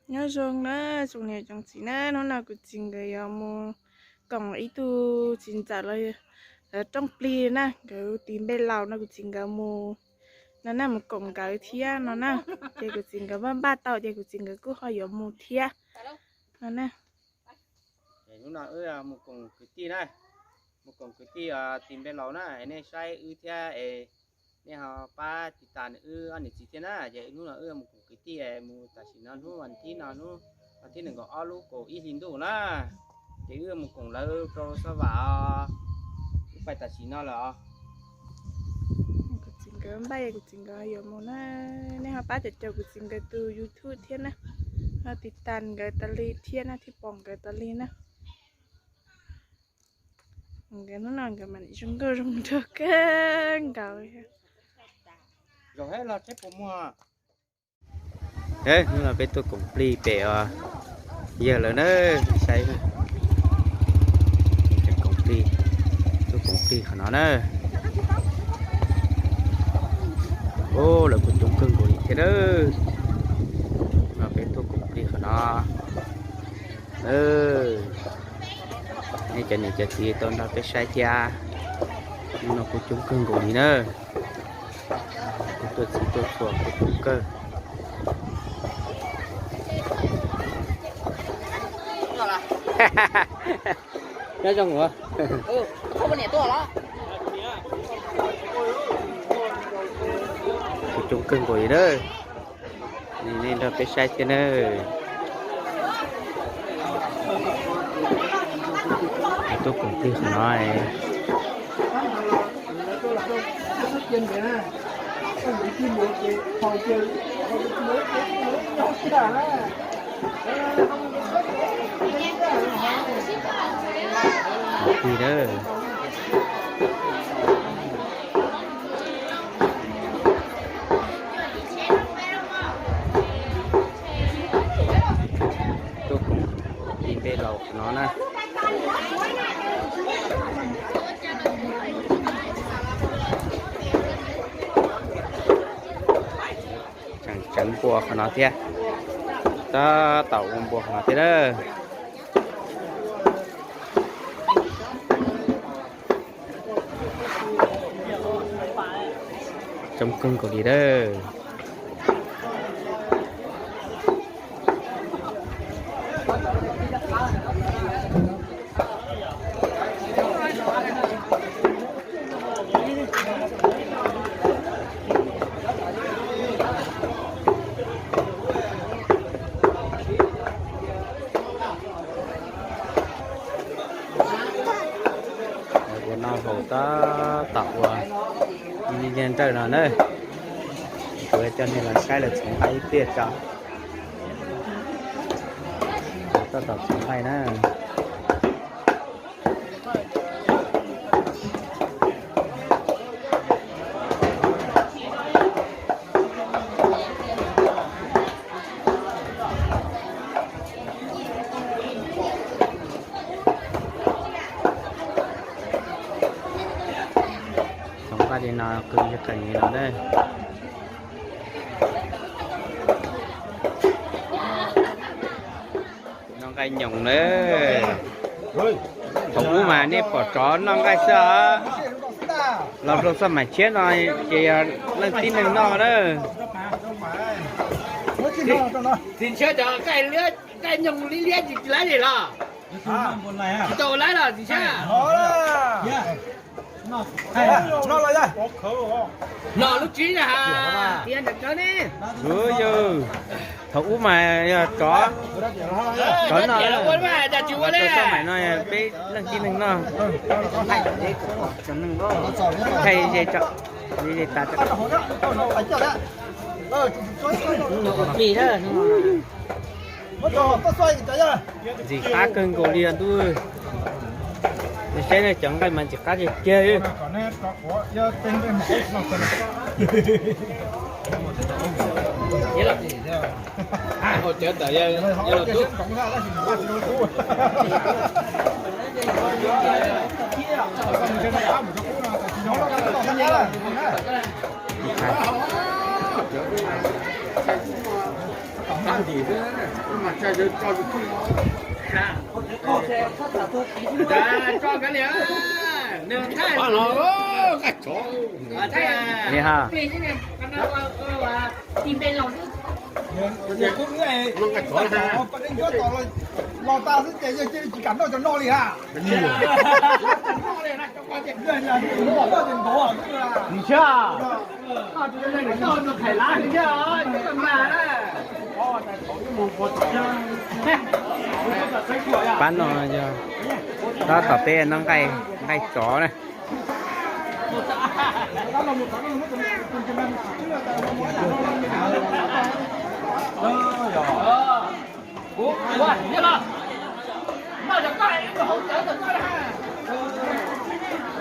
Nyob zoo na tsoom niam tsoom txiv na, hnub no kuv txiv nkawd yuav mus koom ib tug txiv ntxawm los lawv rooj plig na, nkawd tis npe Laus no, kuv txiv nkawd mus no na, mus koom nkawd thiab no na. Ces kuv txiv nkawd npaj npaj tau ces kuv txiv nkawd kuj ho yuav mus thiab no na. Hnub no wb mus koom kwv tij na, mus koom kwv tij tis npe Laus na, nej saib wb thiab es nej ho pab tiv tas wb ob niam txiv thiab na. Ces hnub no wb mus koom kwv tij mus tam sim no hnub vas thib no, hnub vas thib nees nkaum ob lub kaum ib hli ntuj na. Ces wb mus koom lawv rau Xab Vam os, wb pais tam sim no lawm os. Kuv txiv nkawd npaj es kuv txiv nkawd yuav mus na, nej ho pab caum caum kuv txiv nkawd tus YouTube thiab na, ho tiv tas nkawd tas li thiab na, thiaj pom nkawd tas li na. Nkawd hnub no nkawd mam li zoo nkauj zoo nraug kawg nkaus. Hnub no peb tuaj koom plig pem os, yawg lawv na, saib, koom plig, tuaj koom plig qhov no na. Lawv kuj coob kawg nkaus li thiab na. No peb tuaj koom plig qhov no. Nej cov niam cov txiv tau nrog peb saib thiab. Hnub no kuj coob kawg nkaus li na. Kuj tuaj txhij tuaj txhua kuj coob kawg. Nyob zoo. Kuj coob kawg nkaus li na. Nej nrog peb saib thiab na. Tuaj koom plig qhov no. Koom plig na. Tuaj koom tis npe Laus no na. Tseem tsawv npua qhov no thiab. Tab tom ua npua qhov no thiab na. Coob kawg nkaus li na. Ua noj haus tab tom ua li nrawj no na. Kuv coj nej los saib lawv txhoov nqaij ib pliag tso. Tab tom txhoov nqaij na. Txhoov nqaij li no qw yog qees li no na. Noj nqaij nyoos na. Thaum ub mas nej pom tsov noj nqaij xwb os. Los Nplooj Xab Maim tshiab no ces yog leej tib neeg noj na. Txiv Ntshiab cov nqaij nyoos liab liab tsis laib li los? Tsis tau laib los Txiv Ntshiab? Los lub tsib na ha. Yog, thaum ub mas yog tsov, tsov noj. Cas tsis ua li? Xab Maim no peb leej tib neeg noj. Thaij ze, ze tas. Ntxim qab kawg nkaus li ntuj. Saib nej cov nqaij mas ntxim qab tiag tiag li. Li ha. Los tas xwb ces yawg cia li tsis kam noj cov no li ha. Pab no yog tab tom peb noj nqaij, nqaij tsov na.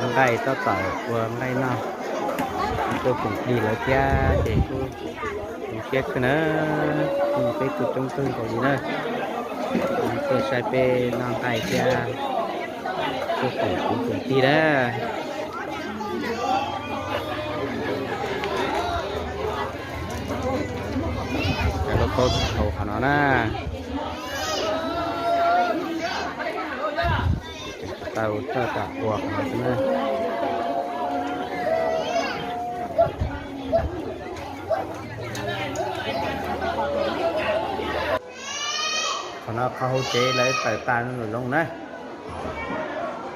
Nqaij tab tom ua nqaij noj, tuaj koom plig lawv thiab ces kuj zoo siab kawg na. Peb kuj coob kawg nkaus li na, tuaj saib peb noj nqaij thiab tuaj koom kwv koom tij na. Lub pob txha hauv qhov no na. Tau txawj tam ua qhov no xwb na. Qhov no qhov hauv tsev lawv tawm tas nraum zoov na.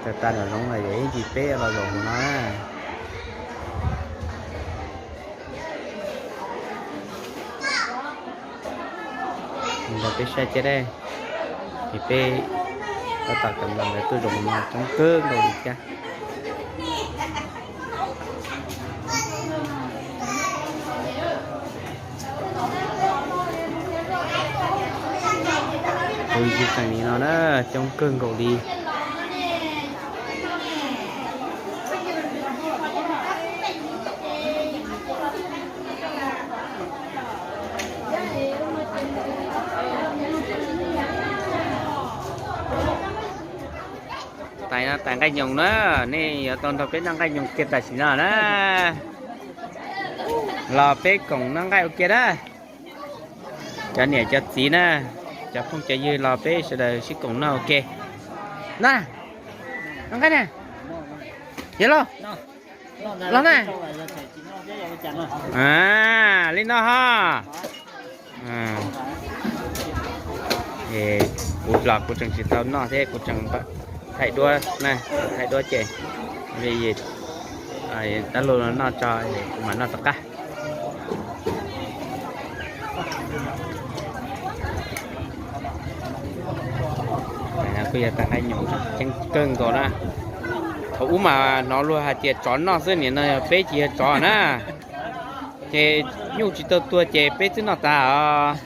Tawm tas nraum zoov lawm, ib ntsis peb los zaum hauv no na. Nrog peb saib thiab dab, ces peb tab tom kawm nrog lawv tuaj zaum no coob kawg nkaus li thiab. Tus yig tseem li no na, coob kawg nkaus li. Tais no tais nqaij nyoos na, nej yuav tau nrog peb noj nqaij nyoos kiag tam sim no na. Los peb koom noj nqaij ua ke na. Cov niam cov txiv na, cov phooj cov ywg los peb sawv daws sib koom noj ua ke. Na, noj nqaij na. Yog los, los na. Li no ho. Kuv los kuv tseem tsis tau noj thiab, kuv tseem thaij duab na, thaij duab ces li dab laug noj tso kuv mam noj tom qab. Kuj yog tais nqaij nyoos ceeb kawg nkaus na. Thaum ub mas hnov luag hais tias tsov noj xwb, nim no yog peb tsis yog tsov na, ces nyuj tsis tau tuag ces peb twb noj tas os.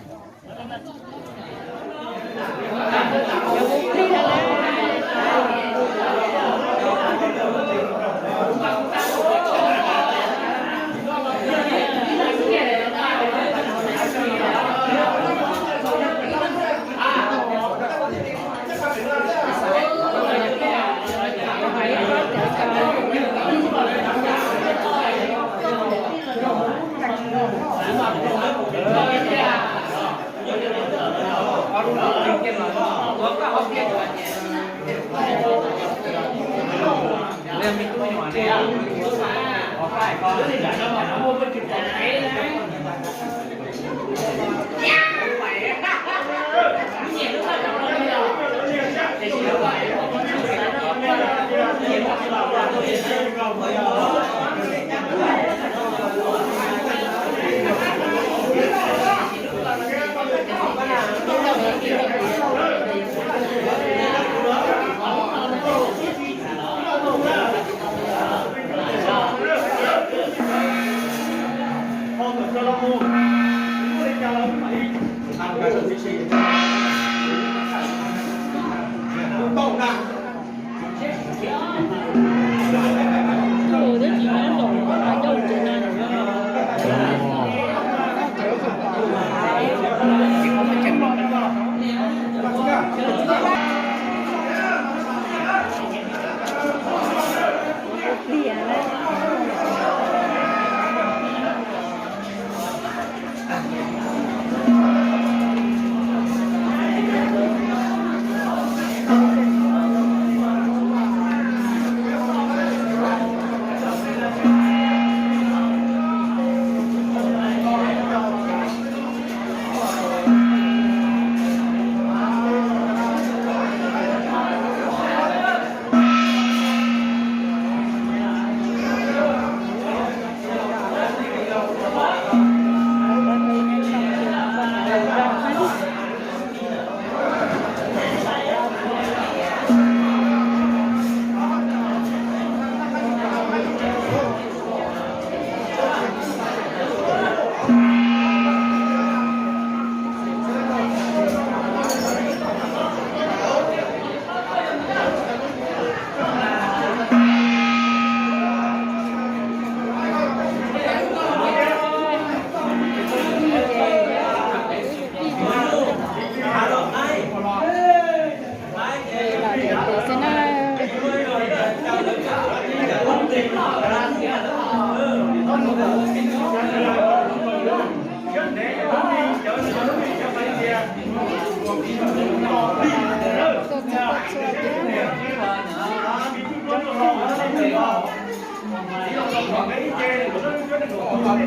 Muab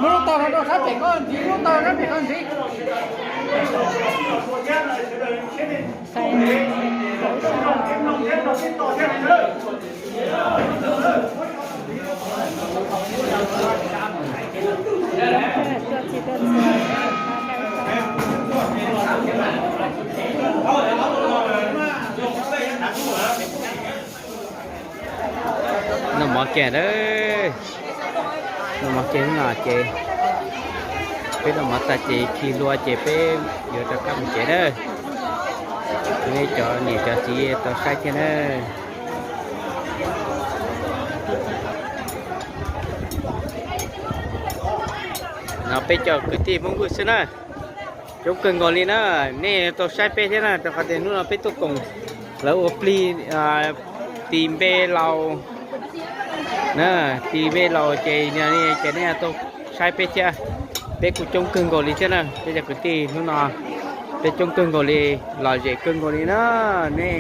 lub tau no rau sab pem koj ntxiv, lub tau sab pem koj ntxiv. Noj mov kiag na, noj mov kiag no ces peb noj mov tas ces khi hlua ces peb yuav rov qab mus tsev na. Nej cov niam cov txiv tau saib thiab na. No peb cov kwv tij Hmoob Vwj xwb na, coob kawg nkaus li na. Nej tau saib peb thiab na, rau qhov tias hnub no peb tuaj koom lawv ua plig tis npe laus na, tis npe laus ces yog li ces nej tau saib peb thiab. Peb kuj coob kawg nkaus li thiab na, peb cov kwv tij hnub no peb coob kawg nkaus li, lom zem kawg nkaus li na. Nej,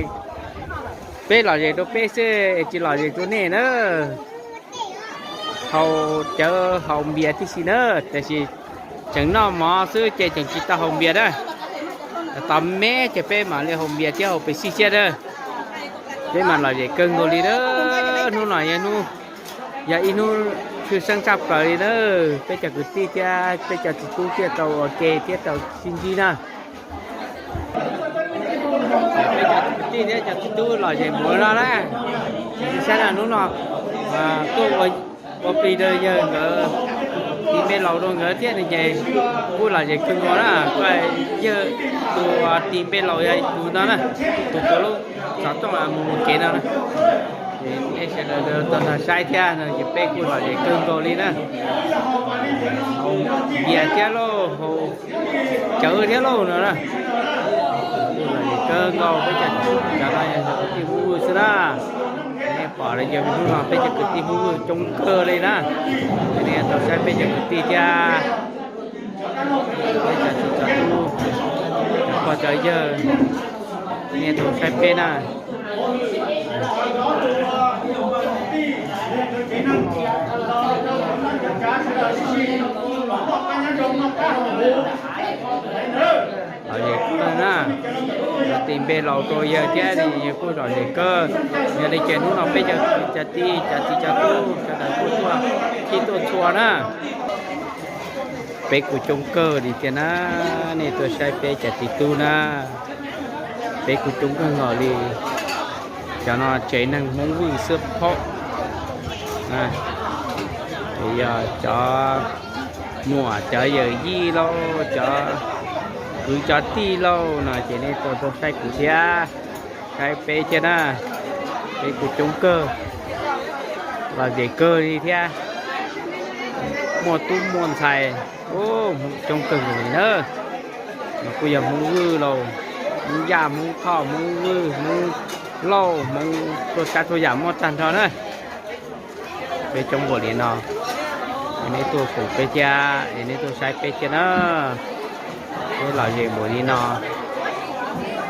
peb lom zem rau peb xwb es tsis lom zem rau nej na. Haus cawv haus npias tib si na, tiam sis tseem noj mov xwb ces tseem tsis tau haus npias na. Tos me ces peb mam li haus npias thiab haus Pepsi thiab na. Peb mas lom zem kawg nkaus li na. Hnub no yog hnub, yog ib hnub tshwj xeeb tshaj plaws li na. Peb cov kwv tij thiab peb cov txiv tub thiaj tau ua ke thiab tau sib ntsib na. Peb cov kwv tij thiab cov txiv tub lom zem npaum no na. Saib na, hnub no tuaj ua plig rau yawg nkawd, tis npe laus rau nkawd thiab no ces kuj lom zem kawg nkaus na. Koj yawg tus tis npe laus yog tus no na, tus tuav lub xov tooj mus mus kev no na. Nej sawv daws tau nrog saib thiab no ces peb kuj lom zem kawg nkaus li na. Haus npias thiab lauj, haus cawv thiab lauj no na. Kuj lom zem kawg nkaus, peb cov, cov no yog kwv tij Hmoob Vwj xwb na. Nej pom los yog hnub no peb cov kwv tij Hmoob Vwj coob kawg li na. Nej tau saib peb cov kwv tij thiab, peb cov txiv cov tub, cov pog cov yawg, nej tau saib peb na. Lom zem kawg na, tis npe laus rau yawg thiab yawg kuj lom zem kawg. Yog li ces hnub no peb cov, cov tij cov txiv cov tub sawv daws kuj tuaj, tib tuaj txhua na. Peb kuj coob kawg li thiab na, nej tuaj saib peb cov txiv tub na, peb kuj coob kawg nkaus li. Cov no tsev neeg Hmoob Vwj xwb phob. Yog cov muam cov yawm yij lauj, cov kwv cov tij lauj no ces nej tuaj tuaj saib kuv thiab, saib peb thiab na. Peb kuj coob kawg, lom zem kawg li thiab, muaj tub muaj ntxhais, coob kawg nkaus li na. No kuj yog Hmoob Vwj lauj, Hmoob Yaj, Hmoob Thoj, Hmoob Vwj, Hmoob Lauj, Hmoob txhua tsav txhua yam muaj tag nrho na. Peb coob npaum li no, es nej tuaj koom peb thiab, es nej tuaj saib peb thiab na. Peb lom zem npaum li no,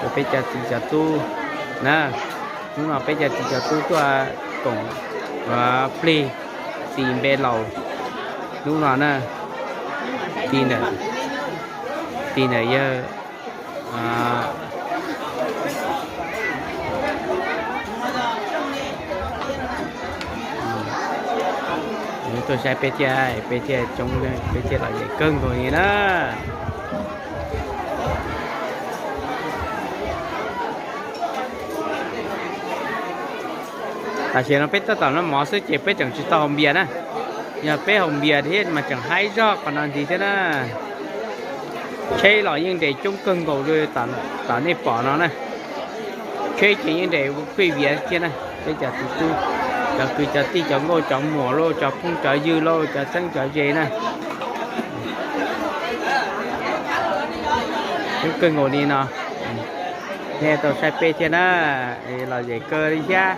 rau peb cov txiv cov tub na. Hnub no peb cov txiv cov tub tuaj koom plig tis npe laus hnub no na. Tis ntawm, tis ntawm yawg tuaj saib peb thiab, peb thiaj coob, peb thiaj lom zem kawg nkaus li na. Tam sim no peb tab tom noj mov xwb ces peb tseem tsis tau haus npias na. Yog peb haus npias thiab mas tseem haib zog qhov no ntxiv thiab na. Tsheb los yeej nres coob kawg nkaus li tom nej pom no na. Tsheb ces yeej nres pheej viav thiab na. Peb cov txiv tub, cov kwv cov tij, cov nkauj cov muam lauj, cov phooj cov ywg lauj, cov txheeb cov ze na. Coob kawg nkaus li no. Nej tau saib peb thiab na, lom zem kawg li thiab.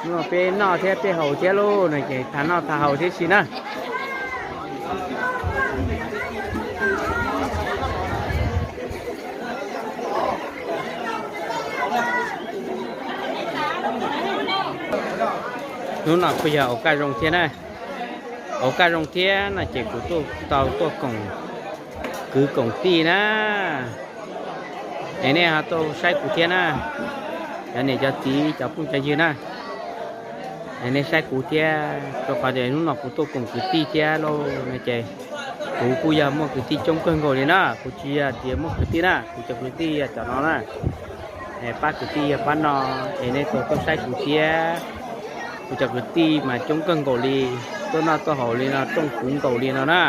Hnub no peb noj thiab peb haus thiab lauj, no ces tag noj tag haus thiab si na. Hnub no kuj yog ua kaj zoo thiab na. Ua kaj zoo thiab no ces kuv tuaj tau tuaj koom kwv koom tij na. Es nej ho tuaj saib kuv thiab na, cov niam cov txiv cov phooj cov ywg na. Es nej saib kuv thiab, rau qhov tias hnub no kuv tuaj koom kwv tij thiab lauj no ces kuv kuj yog muaj kwv tij coob kawg nkaus li na. Kuv tsis yog tias muaj kwv tij na, kuv cov kwv tij yog cov no na. Es pab kwv tij yog pab no, es nej tuaj tuaj saib kuv thiab. Kuv cov kwv tij mas coob kawg nkaus li, tuaj noj tuaj haus li no rooj puv nkaus li no na.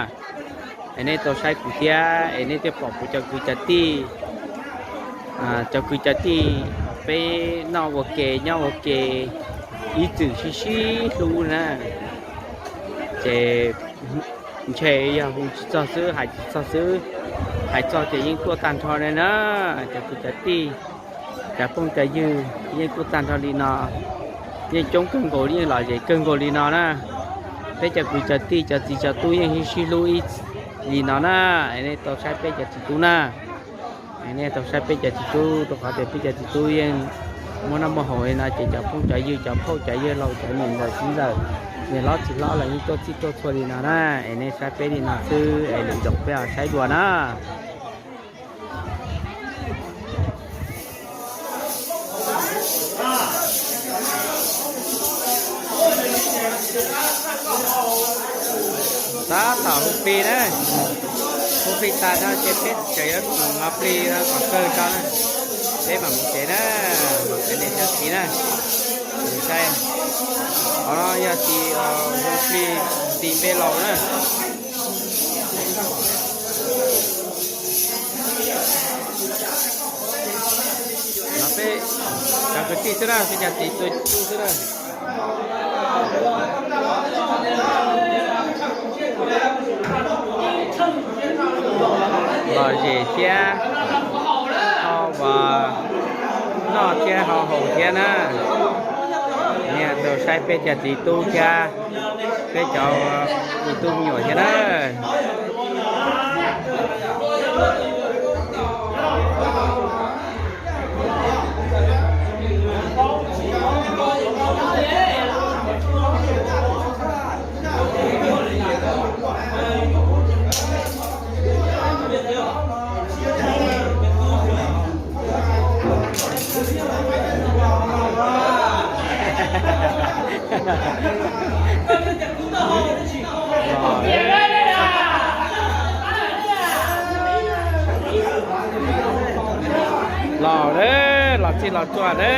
Es nej tuaj saib kuv thiab es nej thiaj pom kuv cov kwv cov tij, cov kwv cov tij, peb noj ua ke nyob ua ke ib txwm sib sib hlub na. Ces ntshe yog hu tsis txog xwb, hais tsis txog xwb, hais txog ces yeej tuaj tag nrho li na. Cov kwv cov tij, cov phooj cov ywg yeej tuaj tag nrho li no, yeej coob kawg nkaus, yeej lom zem kawg nkaus li no na. Peb cov kwv cov tij cov txiv cov tub yeej sib sib hlub ib li no na. Es nej tau saib peb cov txiv tub na. Es nej tau saib peb cov txiv tub, rau qhov tias peb cov txiv tub yeej muaj noj muaj haus li no ces cov phooj cov ywg cov phauj cov yawg laus cov niam ntxawm txiv ntxawm, niam hlob txiv hlob los yeej tuaj txhij tuaj txhua li no na. Es nej saib peb li no xwb es lwm zaus peb ho saib dua na. Tab tom hu plig na, hu plig tas no ces peb tseem yuav mus ua plig no kom kawg tso na. Peb mam mus tsev na, cov niam cov txiv na. Saib, qhov no yog tis hu plig tis npe laus na. No peb cov kwv tij xwb na, peb cov txiv tub xwb na. Lom zem thiab, ho noj thiab ho haus thiab na. Nej tau saib peb cov txiv tub thiab, peb cov tub me nyuam thiab na. Los, los txij los tsuag na.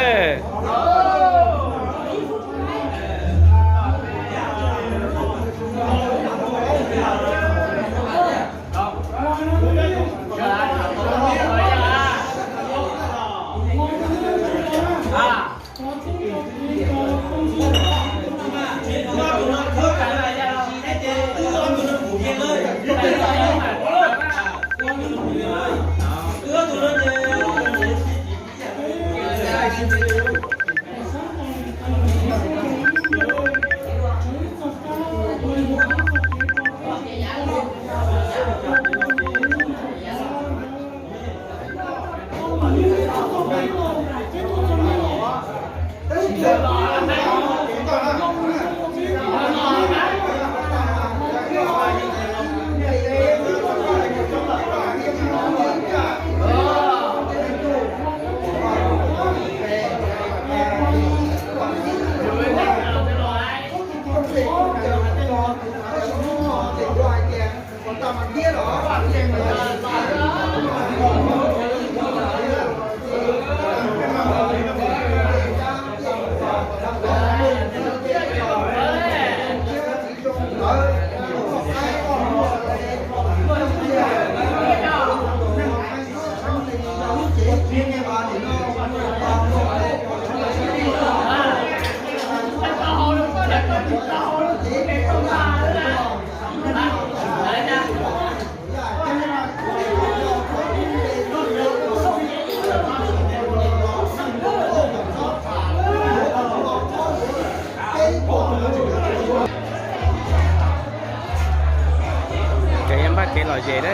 Ces yog npaj kev lom zem na,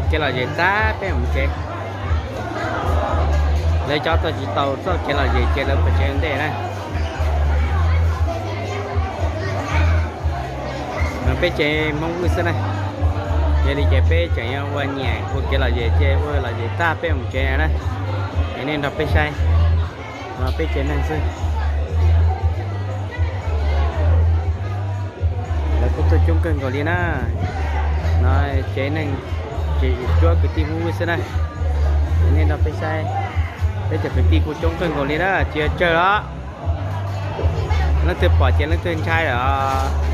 kev lom zem tag peb mus tsev. Lawv cov tau tsis tau txoj kev lom zem ces lawv pais tsev ntej na. No peb tsev Hmoob Vwj xwb na. Yog li ces peb tseem yuav ua nyiam ua kev lom zem ces ua lom zem tag peb mus tsev na. Es nej nrog peb saib, no peb tsev neeg xwb. Lawv kuj tuaj coob kawg nkaus li na. No tsev neeg tsis cuab kwv tij Hmoob Vwj xwb na. Es nej nrog peb saib, peb cov kwv tij kuj coob kawg nkaus li na, tsis yog tsawg os. Leej twg pom ces leej twg ntshai lawm os.